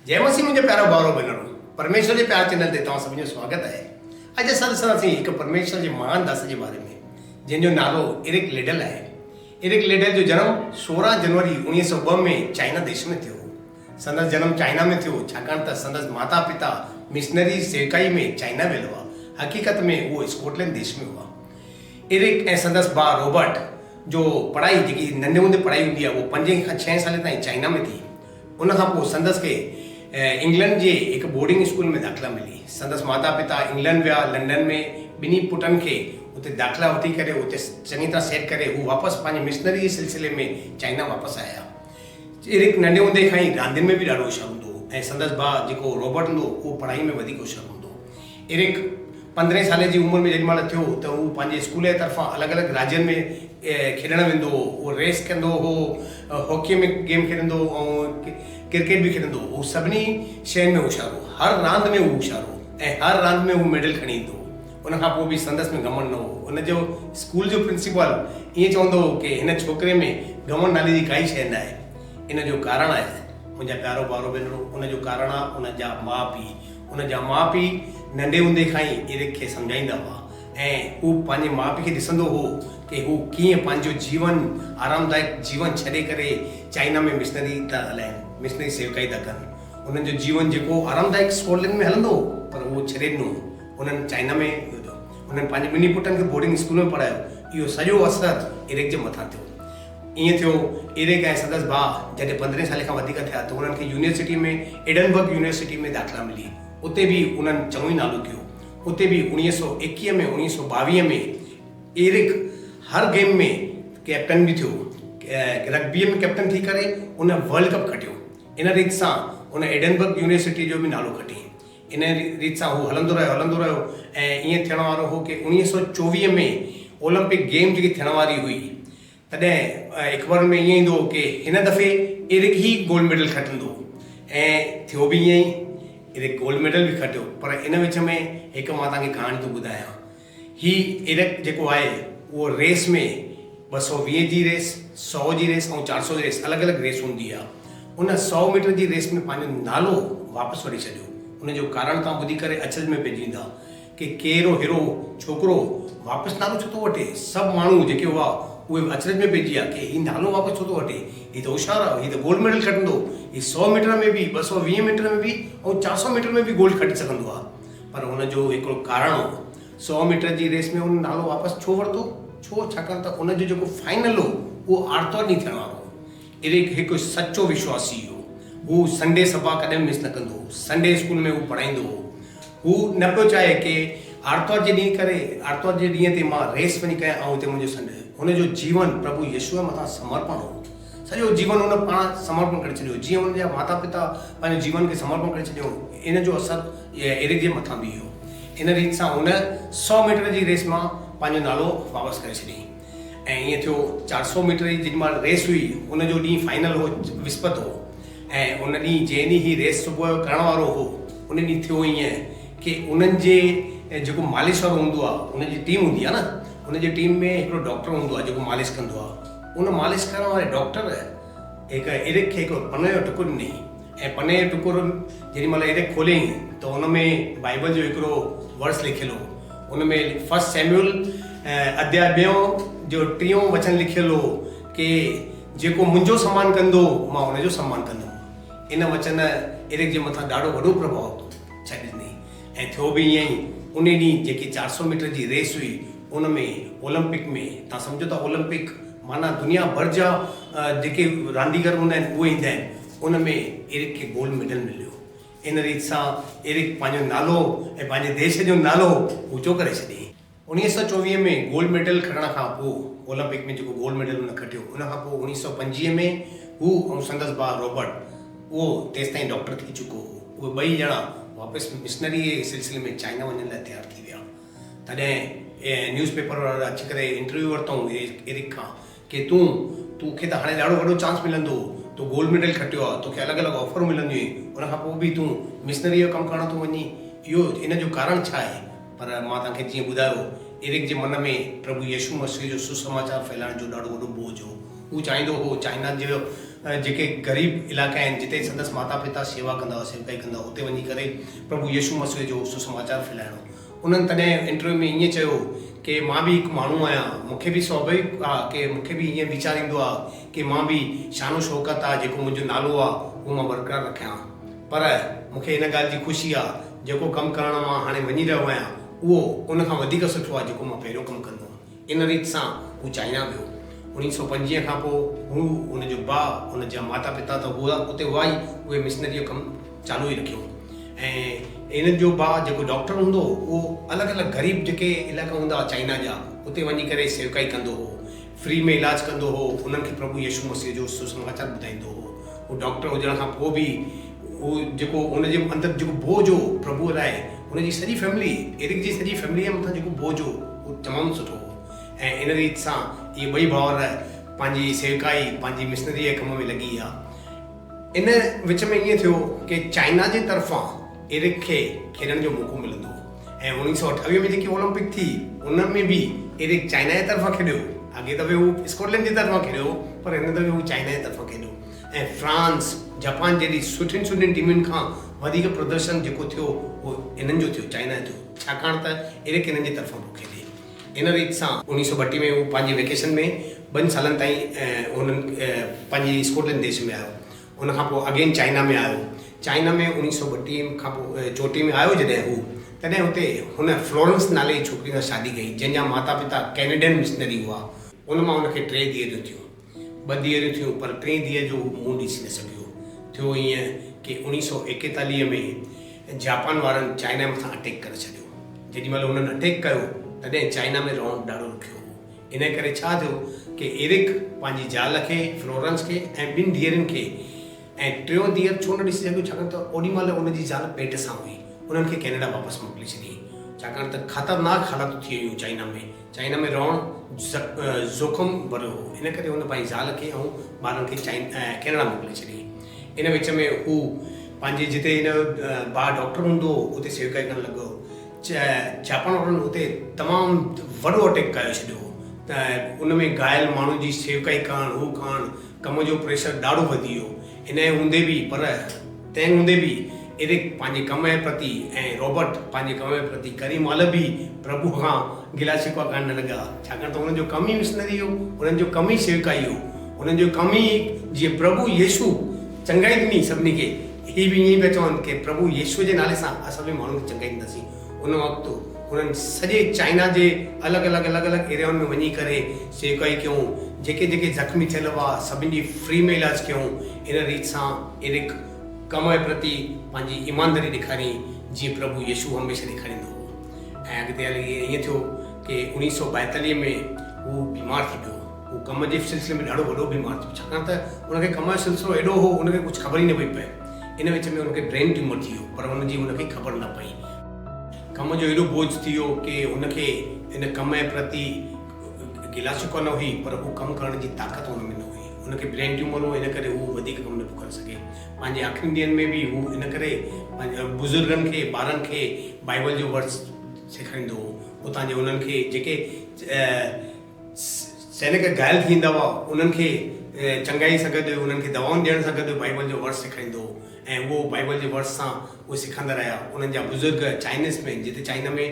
جئي مسيح منهنجا پيارا ڀائرو ڀينرو پرميشور جي پيار چينل تي توهان سڀني جو سواگت آهي. اڄ اسان ڏسنداسين هڪ پرميشور جي مهان داس جي باري ۾ جنهن جو نالو ايرڪ ليڊل آهي. ايرڪ ليڊل جو جنم 16 جنوري 1902 ۾ چائنا ديش ۾ ٿيو هو. سندس جنم چائنا ۾ ٿيو ڇاڪاڻ ته سندس ماتا پتا مشنري سيوڪائي ۾ چائنا ويل هئا. حقيقت ۾ اهو اسڪاٽلينڊ ديش ۾ هئا. ايرڪ ۽ سندس ڀاء روبرٽ جو پڙهائي جيڪي ننڍي هوندي پڙهائي هوندي آهي اهو پنجين کان ڇهين سالي تائين چائنا ۾ ٿي. ان کان پوء سندس کي انگلنڊ جي هڪ بورڊنگ اسڪول ۾ داخلا ملي. سندس ماتا پتا انگلنڊ ويا. لنڊن ۾ ٻنهي پٽن کي اتي داخلا وٺي ڪري اتي چڱي طرح سيٽ ڪري هو واپس پنهنجي مشنري جي سلسلي ۾ چائنا واپس آيا. ايرڪ ننڍي هوندي کان ئي راندين ۾ به ڏاڍو هوشيار هوندو هو ۽ سندس ڀاء جيڪو روبرٽ هوندو هو اهو پڙهائي ۾ وڌيڪ هوشيار هوندو هو. ايرڪ پندرهين سالي جي عمر ۾ جيڏي مهل ٿيو ته هو پنهنجي اسڪول جي طرفان الڳ الڳ راجين ۾ کيڏڻ ويندو هو. اهو ريس ڪندو هو، هاڪيء ۾ گيم کيڏندو هو ۽ ڪرڪيٽ به کيڏندو هو. هو سڀني شين ۾ هوشيار هو. هر راند ۾ هو هوشيار هو ۽ هر راند ۾ هو ميڊل کڻي ايندو هو. ان کان پوء به سندس ۾ گهمنڊ نه هو. ان جو اسڪول جو پرنسپال ائين چوندو هو ڪي هن ڇوڪري ۾ گهمنڊ نالي جي ڪائي شيء ناهي. ان جو ڪارڻ آهي منهنجا پيارو ڀائرو ڀينرو، ان جو ڪارڻ آهي ان جا ماء پيء. ان جا ماء پيء ننڍي هوندي کان ئي ايرڪ کي سمجهائيندا هئا ۽ هو پنهنجي ماء پيء کي ڏسندو هو ڪي هو ڪيئن پنهنجو جيون آرامدائڪ جيون ڇڏي ڪري چائنا ۾ مشنري ٿا هلائين، مشنري سيوڪائي ٿا ڪن. انهن جو جيون جيڪو آرامدائڪ اسڪاٽلينڊ ۾ هلندو هو پر اهو ڇڏي ڏنو هو انهن چائنا ۾ انهن پنهنجي ٻنهي پٽن کي بورڊنگ اسڪول ۾ پڙهايو. اهو سڄو اثر ايرڪ جي مٿان ٿيو. ائين ٿيو، ايرڪ ۽ سندس ڀاء جڏهن پندرهين سالي کان وڌيڪ ٿيا ته انهن کي يونيورسٽيء ۾ ايڊنبرگ يونيورسٽيء ۾ داخلا ملي. اتي به انهن چڱو ئي نالو ڪيو. اتي به 1921 ۾ 1922 ۾ ايرڪ هر گيم ۾ ڪئپٽن به ٿيو. رگبيء ۾ ڪئپٽن ٿي ڪري ان ورلڊ ڪپ کٽيو. ان ريت سان ان ايڊنبرگ يونيورسٽيء جو به نالو کٽيائين. ان ريت سان هو هلندو رهيو، هلندو رهيو ۽ ائين ٿيڻ وارو هو ڪي 1924 ۾ اولمپڪ گيم جيڪي ٿيڻ واري هئي، تڏهن اخبارن ۾ ائين ايندو هو ڪي هن دفعي ايرڪ ئي گولڊ ميڊل کٽندو ۽ ٿيو به ائين ئي. ايرڪ گولڊ ميڊل به کٽيو پر ان وچ ۾ هڪ مان توهان کي ڪهاڻي ٿو ٻڌايان. هي ايرڪ جيڪو آهي اهو ريس ۾ 220 جي ريس، سئو جي ريس ۽ 400 جي ريس الڳ الڳ ريس هوندي آهي. ان سئو ميٽر جي ريس ۾ پنهنجو نالو واپس وٺي ڇڏيو. ان جو ڪارڻ توهان ٻڌي ڪري اچرج ۾ پئجي ويندا. ڪي ڪير ههڙو ڇوڪرو واپس نالو ڇو ٿو وٺي؟ سڀ ماڻهو جيڪي هئا اهي به اچرج ۾ پئجي ويا ڪي هي نالو واپس ڇو ٿو وٺي؟ هي ته هوشيار آهي، هي ته گولڊ ميڊل کٽندو، هي سئو ميٽر ۾ به، 220 ميٽر ۾ به ۽ 400 ميٽر ۾ به گولڊ کٽي سگهندو آهي. پر ان جو هڪڙو ڪارڻ هو. سئو ميٽر جي ريس ۾ هن نالو واپس ڇو ورتو؟ ڇو؟ ڇاڪاڻ ته ان جو جيڪو فائنل هو اهو آرتوار ڏينهن ٿيڻ وارو هو. ايرڪ هڪ سچو وشواسي هو. هو سنڊي سڀا ڪڏهن به مس نه ڪندو هو. سنڊي اسڪول ۾ هو پڙهائيندو هو. هو نه پيو چاهي ڪي آرتوار جي ڏينهن ڪري آرتوار جي ڏينهن تي مان ريس وڃي ڪيان ۽ اتي منهنجو سنڊي. هن جو جيون پرڀو يسوع مٿان سمرپڻ هو. سڄو جيون هن پاڻ سمرپڻ ڪري ڇڏيو. جيئن هن جا ماتا پتا پنهنجو جيون کي سمرپڻ ڪري ڇڏيو ان جو اثر ايرڪ جي مٿان به هيو. ان ريت سان هن سئو ميٽر جي ريس مان پنهنجو نالو واپس ڪري ڇڏيائين. ۽ ائين ٿيو 400 ميٽر جي جيڏي مهل ريس هئي ان جو ڏينهن فائنل هو وسپت هو ۽ ان ڏينهن جنهن ڏينهن هي ريس صبح جو ڪرڻ وارو هو ان ڏينهن ٿيو ائين ڪي انهن جي جيڪو مالش وارو هوندو آهي ان جي ٽيم هوندي آهي نه ان جي ٽيم ۾ هڪڙو ڊاڪٽر هوندو آهي جيڪو مالش ڪندو آهي ان مالش ڪرڻ واري ڊاڪٽر هڪ ايرڪ کي هڪڙو پني جو ٽڪر ڏنائين ۽ پني جو ٽڪر جيڏي مهل ايرڪ کوليائين ته ان ۾ بائيبل جو هڪڙو ورس لکيل هو. ان ۾ فرسٽ سيميول اڌياء ٻيون جو ٽيون وچن لکيل هو ڪي جيڪو منهنجو سمان ڪندو مان ان جو سمان ڪندم. ان وچن ايرڪ جي مٿان ڏاڍو وڏو پرڀاء ڇڏي ڏني ۽ ٿيو به ائين ئي. ان ڏينهن جيڪي 400 ميٽر جي ريس هئي ان ۾ اولمپڪ ۾ توهان سمجهو ٿا اولمپڪ معنيٰ دنيا ڀر جا جيڪي رانديگر هوندا آهن اهي ايندا آهن ان ۾ ايرڪ کي گولڊ ميڊل مليو. ان ريت سان ايرڪ پنهنجو نالو ۽ پنهنجي ديش جو نالو اوچو ڪري ڇڏيائين. 1924 ۾ گولڊ ميڊل کٽڻ کان پوء اولمپڪ ۾ جيڪو گولڊ ميڊل هن کٽيو ان کان پوء 1925 ۾ هو ۽ سندس ڀاء روبرٽ اهو تيستائين ڊاڪٽر ٿي چڪو هو اهي ٻئي ڄڻا واپس مشنري جي سلسلي ۾ چائنا وڃڻ لاء تيار ٿي ويا. تڏهن نيوز پيپر وارا اچي ڪري انٽرويو ورتائون ايرڪ کان ڪي تون توکي ته هاڻي ڏاڍو وڏو چانس ملندو تو گولڊ ميڊل کٽيو آهي توکي الڳ الڳ آفرون ملنديون ان کان پوء به تون مشنري جو ڪم ڪرڻ ٿو وڃين اهو ان جو ڪارڻ ڇا آهي پر مان توهان کي جيئن ٻڌايو ايرڪ جي من ۾ پرڀو يسوع مسيح جو سسماچار ڦهلائڻ جو ڏاڍو وڏو بوجهه هو. هو چاهيندو هو چائنا جو جيڪي غريب علائقا آهن جتي سندس ماتا پتا شيوا ڪندا هئا، سيوڪائي ڪندا هئا، اتي وڃي ڪري پرڀو يسوع مسيح جو سسماچار ڦهلائڻو. انهن تڏهن انٽرويو ۾ ائين چيو ڪي مان به هڪ ماڻهو آهيان، مون کي به سواڀاويڪ آ ڪي مون کي به ائين ويچار ايندو آ ڪي مان به شان و شوڪت آ جيڪو منهنجو نالو آ اهو مان برقرار رکيان پر مون کي ان ڳالهه جي خوشي آ جيڪو ڪم ڪرڻ مان هاڻي وڃي رهيو آهيان اهو ان کان وڌيڪ سٺو آ جيڪو مان پهريون ڪم ڪندو هوم. ان ريت سان هو چائنا ويو. 1925 کان پوء هو، هن جو ڀاء، هن جا ماتا پتا ته هئا اتي هئا ئي، اهي مشنري جو ڪم چالو ئي رکيو ۽ هن جو ڀاء جيڪو ڊاڪٽر هوندو هو اهو الڳ الڳ غريب جيڪي علائقا هوندا هئا چائنا جا اتي وڃي ڪري سيوڪائي ڪندو هو. فري ۾ علاج ڪندو هو، انهن کي پرڀو يسوع مسيح جو سسماچار ٻڌائيندو هو. هو ڊاڪٽر هجڻ کان پوء به هو جيڪو هن جي اندر جيڪو بوجهه هو پرڀوء لاء هن جي سڄي فيملي ايرڪ جي سڄي فيمليء مٿان جيڪو بوجهه هو اهو تمام سٺو هو ۽ ان ريت سان اهي ٻئي ڀائر پنهنجي سيوڪائي پنهنجي مشنريء جي ڪم ۾ لڳي ويا. ان وچ ۾ ائين ٿيو ڪي چائنا جي طرفان ايرڪ کي کيڏڻ جو موقعو ملندو هو ۽ 1928 ۾ جيڪي اولمپڪ ٿي ان ۾ به ايرڪ چائنا جي طرفان کيڏيو. اڳئين دفعي هو اسڪاٽلينڊ جي طرفان کيڏيو هو پر هن دفعي هو چائنا جي طرفان کيڏيو ۽ فرانس، جاپان جهڙي سٺين سٺين ٽيمن کان وڌيڪ پردرشن جيڪو ٿيو اهو انهن جو ٿيو، چائنا جو ٿيو، ڇاڪاڻ ته ايرڪ انهن جي طرفان پيو کيڏي. ان ريت سان 1932 ۾ هو پنهنجي ويڪيشن ۾ ٻن سالن تائين هنن پنهنجي اسڪاٽلينڊ ديش ۾ آيو. ان کان پوء اگين چائنا ۾ آيو. چائنا ۾ 1932 کان پوء 34 ۾ آيو جڏهن هو تڏهن هتي هن فلورنس نالي جي ڇوڪري سان شادي ڪئي جنهن جا ماتا پتا ڪينيڊين مشنري هئا. ان مان هن کي ٽي ڌيئريون ٿيون. ٻه ڌيئريون ٿيون پر ٽين ڌيء جو هو منهن ڏسي نه سگهيو. ٿيو ائين ڪي 1941 ۾ جاپان وارن چائنا مٿان اٽيڪ ڪري ڇڏيو. جيڏي مهل هنن اٽيڪ ڪيو تڏهن چائنا ۾ رهڻ ڏاڍو ڏکيو هو. انهيء ڪري ڇا ٿيو ڪي ايرڪ پنهنجي زال کي، فلورنس کي ۽ ٻن ڌيئرن کي ۽ ٽيون ڌيئر ڇو نه ڏسي سگهيو ڇاڪاڻ ته اوڏي مهل ان جي زال پيٽ سان هئي، انهن کي ڪئناڊا واپس موڪلي ڇڏيائين. ڇاڪاڻ ته خطرناڪ حالتون ٿي ويون چائنا ۾. چائنا ۾ رهڻ جوکم ڀريو هو، ان ڪري هن پنهنجي زال کي ۽ ٻارن کي ڪئناڊا موڪلي ڇڏيائين. ان وچ ۾ هو پنهنجي جتي هن جو ڀاء ڊاڪٽر هوندو هو، اتي سيوڪائي ڪرڻ لڳو. جاپان وارن اتي تمام وڏو اٽيڪ ڪري ڇڏيو هو ته ان ۾ گهايل ماڻهن جي سيوڪائي ڪرڻ، هو ڪرڻ، ڪم جو پريشر ڏاڍو وڌي ويو. انهيء هوندي به پر تنهن هوندي به ايرڪ پنهنجي ڪم جي پرتي ۽ رابرٽ پنهنجي ڪم جي پرتي ڪريم مهل به پرڀوء کان گلا شڪوا ڪرڻ نه لڳا، ڇاڪاڻ ته هنن جو ڪم ئي مشنري هو، هنن جو ڪم ئي سيوڪائي هو، هنن جو ڪم ئي جيئن پرڀو يسوع چڱائي ڏني سڀني کي، هي به ائين ئي پيا چون ڪي پرڀو يسوع جي نالي سان اسان به ماڻهن کي چڱائي ڏينداسين. ان وقت هنن سڄي چائنا جي الڳ الڳ الڳ الڳ ايريائن ۾ وڃي ڪري سيوڪائي ڪيون، جيڪي جيڪي زخمي ٿيل هئا سڀني جي فري ۾ علاج ڪيون. ان ريت سان ايرڪ ڪم جي پرتي پنهنجي ايمانداري ڏيکاريائين جيئن پرڀو يسوع هميشه ڏيکاريندو هو. ۽ اڳتي هلي ائين ٿيو ڪي 1942 ۾ هو بيمار ٿي پيو. هو ڪم جي سلسلي ۾ ڏاڍو وڏو بيمار ٿي پيو ڇاڪاڻ ته ان کي ڪم جو سلسلو ايڏو هو ان کي ڪجهه خبر ئي نه پئي پئي. ان وچ ۾ ان کي برين ٽيومر ٿي ويو پر ان جي ان کي خبر نه پئي. ڪم جو ايڏو بوجهه ٿي ويو ڪي هن کي ان ڪم جي پرتي گلا شڪوه نه هئي پر هو ڪم ڪرڻ جي طاقت هن ۾ نه هئي. هن کي برين ٽيومر هو ان ڪري هو وڌيڪ ڪم نه پيو ڪري سگهي. پنهنجي آخرين ڏينهن ۾ به هو ان ڪري بزرگن کي ٻارن کي بائيبل جو ورس سيکاريندو هو. اتان جي انهن کي جيڪي سينڪ گهايل ٿي ايندا هئا انهن کي چڱائي سان گڏ انهن کي دوائن ڏيڻ سان گڏ بائيبل جو ورس سيکاريندو هو ۽ اهو بائيبل جي ورس سان اهي سکندا رهيا. انهن جا بزرگ چائنيز ۾ جتي چائنا ۾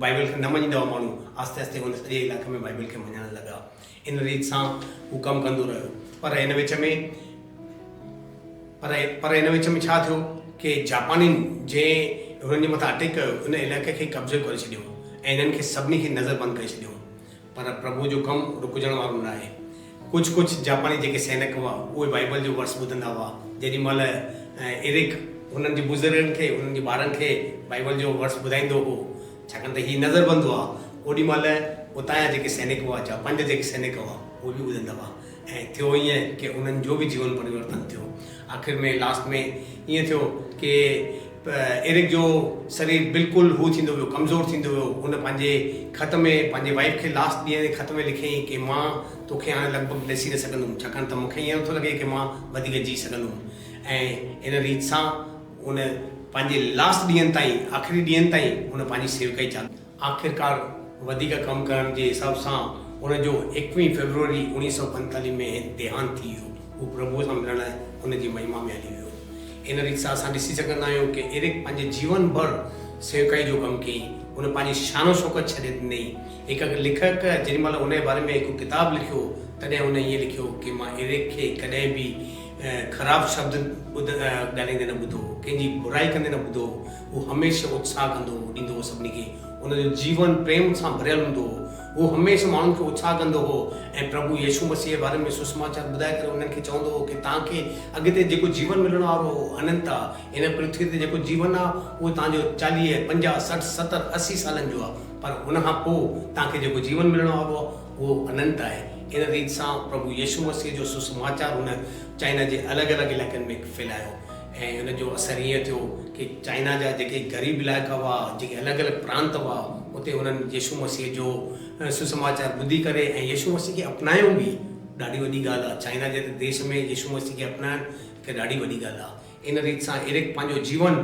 بائيبل کي نه مڃيندا هئا ماڻهو آهستي آهستي ان سڄي علائقي ۾ بائيبل کي مڃڻ لڳا. ان ريت سان هو ڪم ڪندو رهيو پر ان وچ ۾ پر پر ان وچ ۾ ڇا ٿيو ڪي جاپانين جنهن هنن جي مٿان اٽيڪ ڪيو ان علائقي کي قبضو ڪري ڇڏيو ۽ انهن کي سڀني کي نظر بند ڪري ڇڏيو. پر پرڀوء جو ڪم رڪجڻ وارو نه آهي. ڪجهه ڪجهه جاپاني جيڪي سينڪ هئا، اهي بائيبل جو ورس ٻڌندا هئا. جيڏي مهل ايرڪ هنن جي بزرگن کي، هنن جي ٻارن کي بائيبل جو ورس ٻڌائيندو هو، ڇاڪاڻ ته هي نظربند هئا، اوڏي مهل اتان جا جيڪي سينڪ هئا، جاپان جا جيڪي سينڪ هئا، اهي به ٻڌندا هئا ۽ ٿيو ائين ڪي انهن جو به جيون پريورتن ٿيو. آخر ۾ لاسٽ ۾ ائين ٿيو ڪي ايرڪ جو سرير بلڪل هو ٿيندو ويو، ڪمزور ٿيندو ويو. هن پنهنجي خط ۾ پنهنجي وائيف کي لاسٽ ڏينهن جي خط ۾ لکيائين ڪي مان توکي هاڻي لڳ ڀڳ ڏسي نه سگهندم ڇاڪاڻ ته مون کي ائين نٿو لڳي ڪي مان وڌيڪ جي سگهندم ۽ ان ريت سان هن پنهنجي لاسٽ ڏينهن تائين آخري ڏينهن تائين هن پنهنجي سيوڪائي چالو آخرڪار وڌيڪ ڪم ڪرڻ جي حساب سان ان جو ايڪويهين فيبروري اوڻيهه سئو پنتاليهه ۾ ديهانت ٿي ويو. هو پرڀوء سان ملڻ لاء ان جي مهما ۾ هلي ويو. ان ريت سان اسان ڏسي سگهندا آهيون ڪي ايرڪ پنهنجي جيون ڀر سيوڪائي جو ڪم ڪيائين. هن پنهنجي شان و شوڪت ڇڏي ڏني. هڪ ليکڪ جيڏي مهل ان جي باري ۾ هڪ ڪتاب لکيو تڏهن هن ائين لکيو ڪي مان ايرڪ کي ڪڏهن به خراب شبد ڳالهائيندي نه ٻڌو هو، ڪنهن جي برائي ڪندي نه ٻڌو هو. هو هميشه اتساهه ڪندو هو، ڏيندو هو سڀني کي. هن جو جيون پريم سان ڀريل هوندو هو. هو هميشه ماڻهن کي اتساهه ڪندو هو ۽ پرڀو يسوع مسيح جي باري ۾ سوسماچار ٻڌائي ڪري انهن کي چوندو هو ڪي توهان کي اڳتي جيڪو جيون ملڻ وارو آهي اهو اننت آهي. هن پرٿويء تي جيڪو جيون آهي اهو توهان جو چاليهه، پنجاهه، 60، 70، 80 سالن جو آهي پر ان کان پوء توهان کي جيڪو جيون ملڻ وارو آهي اهو اننت آهي. ان ريت سان پرڀو يسوع مسيح جو سوسماچار هن چائنا جي الڳ الڳ علائقن ۾ ڦهلايو. ۽ ان جو اثر ائين ٿيو ڪي چائنا جا جيڪي غريب علائقا هئا، جيڪي الڳ الڳ پرانت هئا، اتي انهن يسوع مسيح جو سوسماچار ٻڌي ڪري ۽ يسوع مسيح کي اپنايو به. ڏاڍي وڏي ڳالهه آهي. چائنا جي ديش ۾ يسوع مسيح کي اپنائڻ هڪ ڏاڍي وڏي ڳالهه آهي. ان ريت سان ايرڪ پنهنجو جيون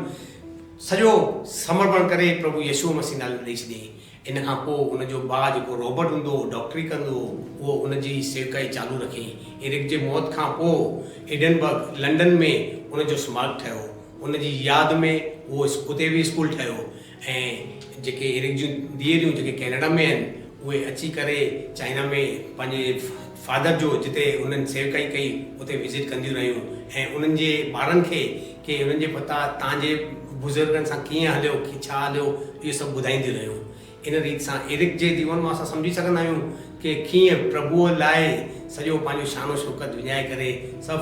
سڄو سمرپڻ ڪري پرڀو يسوع مسيح نالي ۾ ڏئي ڇڏيائين. ان کان پوء ان جو ڀاء جيڪو رابرٽ هوندو هو، ڊاڪٽري ڪندو هو، اهو ان جي سيوڪائي چالو رکيائين. ايرڪ جي موت کان پوء ايڊنبرگ، لنڊن، ۾ ان جو سمارڪ ٺهيو. ان جي ياد ۾ اهو اتي به اسڪول ٺهيو ۽ جيڪي ايرڪ جون ڌيئريون جيڪي ڪئناڊا ۾ آهن، اهي اچي ڪري چائنا ۾ پنهنجي فادر جو جتي انهن سيوڪائي ڪئي، اتي وزٽ ڪنديون رهيون ۽ انهن جي ٻارن کي ڪي انهن جي پتا تان جي بزرگن سان ڪيئن هليو ڪي ڇا هليو اهو سڀ ٻڌائينديون رهيون. ان ريت سان ايرڪ جي جيون مان اسان سمجهي سگهندا آهيون ڪي ڪيئن پرڀوء لاء سڄو پنهنجو شان و شوڪت وڃائي ڪري سڀ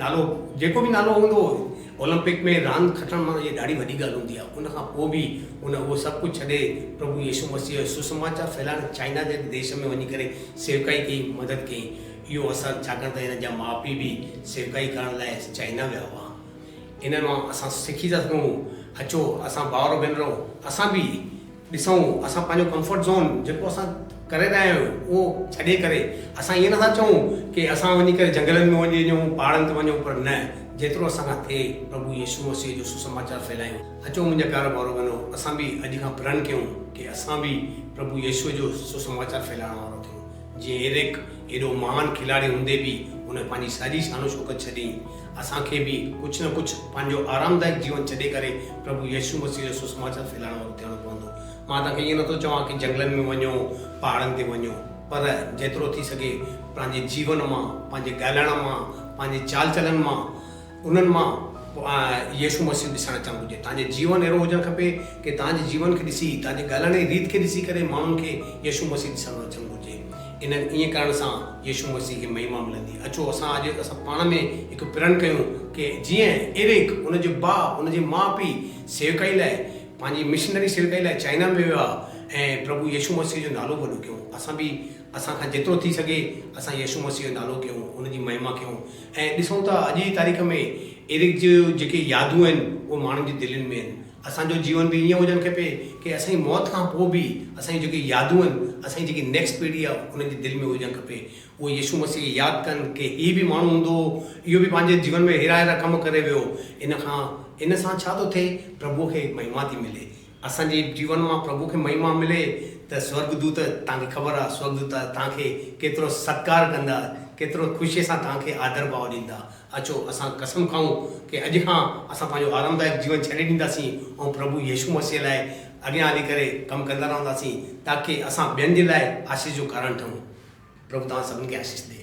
نالو جيڪو به نالو هوندو هو اولمپڪ ۾ راند کٽڻ معنيٰ اها ڏاڍي وڏي ڳالهه هوندي آهي ان کان پوء به ان اهو سڀ ڪجهه ڇڏي پرڀو يسوع مسيح جو سوسماچار ڦهلائڻ چائنا جي ديش ۾ وڃي ڪري سيوڪائي ڪئي مدد ڪئي. اهو اثر ڇاڪاڻ ته هن جا ماء پيء به سيوڪائي ڪرڻ لاء چائنا ويا هئا. انهن مان اسان سکي ٿا سگهون. اچو اسان ڀائر ڀينرون اسان به ڏسون اسان پنهنجو ڪمفرٽ زون جيڪو اسان ڪري رهيا آهيون اهو ڇڏي ڪري اسان ائين نٿا چئون ڪي اسان وڃي ڪري جنگلن ۾ وڃي وڃون پهاڙن تي وڃون پر نه جيترو اسان کان ٿئي پرڀو يسوع مسيح جو سوسماچار ڦهلايون. اچو منهنجا پيارا ڀائرو ڀينرو اسان به اڄ کان پرن ڪيون ڪي اسان به پرڀو يسوع جو سوسماچار ڦهلائڻ وارو ٿيون. جيئن ايرڪ ايڏو مهان کلاڙي هوندي به هن پنهنجي سڄي شان و شوڪت ڇڏي. اسان کي به ڪجهه نه ڪجهه پنهنجو آرامدائڪ جيون ڇڏي ڪري پرڀو يسوع مسيح جو سوسماچار ڦهلائڻ وارو ٿيڻو پوندو. مان توهان کي ائين نٿو چوان ڪي جنگلن ۾ وڃو، پهاڙن تي وڃو، پر جيترو ٿي سگهي پنهنجي جيون مان، پنهنجي ڳالهائڻ مان، پنهنجي چال چلن مان، انهن مان يسوع مسيح ڏسڻ اچڻ گهرجي. توهان جو جيون اهڙو هجڻ کپي ڪي توهان جي جيون کي ڏسي، توهان جي ڳالهائڻ جي ريت کي ڏسي ڪري ماڻهن کي يسوع مسيح ڏسڻ اچڻ گهرجي. انهن ائين ڪرڻ سان يسوع مسيح کي مهما ملندي. اچو اسان اڄ اسان پاڻ ۾ هڪ پرڻ ڪيون ڪي جيئن ايرڪ، ان جو ڀاء، ان جي ماء پيء سيوڪائي لاء پنهنجي مشنري سيوڪائي لاء چائنا ۾ ويا ۽ پرڀو يسوع مسيح جو نالو وڏو ڪيون. اسان به اسان کان جيترو ٿي سگهي اسان يسوع مسيح جو نالو ڪيون، ان جي مهما ڪيون. ۽ ڏسون ته اڄ جي تاريخ ۾ ايرڪ جون جيڪي يادون آهن اهي ماڻهن جي دلين ۾ آهن. اسان جو جيون به ائين هجڻ کپي ڪي اسان جي موت کان پوء به اسان جون جيڪي يادون آهن اسان جي جيڪي نيڪسٽ پيڙهي آهي انهن جي دل ۾ هجڻ کپي. اهي يسوع مسيح کي ياد ڪن ڪي هي به ماڻهو هوندو هو اهو به پنهنجي جيون ۾ ههڙا ههڙا ڪم ڪري ويو. ان کان ان سان ڇا ٿو ٿئي پرڀوء کي مهما ٿي ملي. اسان جي جيون مان پرڀو کي مهما ملي ته سورڳدوت توهان کي خبر آهي سورڳدوت توهان کي ڪيترو ستڪار ڪندا ڪيترو خوشي سان توهان کي آدر ڀاء ڏيندا. اچو اسان قسم کائون ڪي اڄ کان اسان پنهنجو آرامدائڪ جيون ڇڏي ڏينداسين ۽ پرڀو يسوع مسيح لاء اڳيان هلي ڪري ڪم ڪندا رهنداسين تاڪي اسان ٻين جي لاء آشيش جو ڪارڻ ٺهون. پرڀو توهان سڀن کي آشيش ڏي.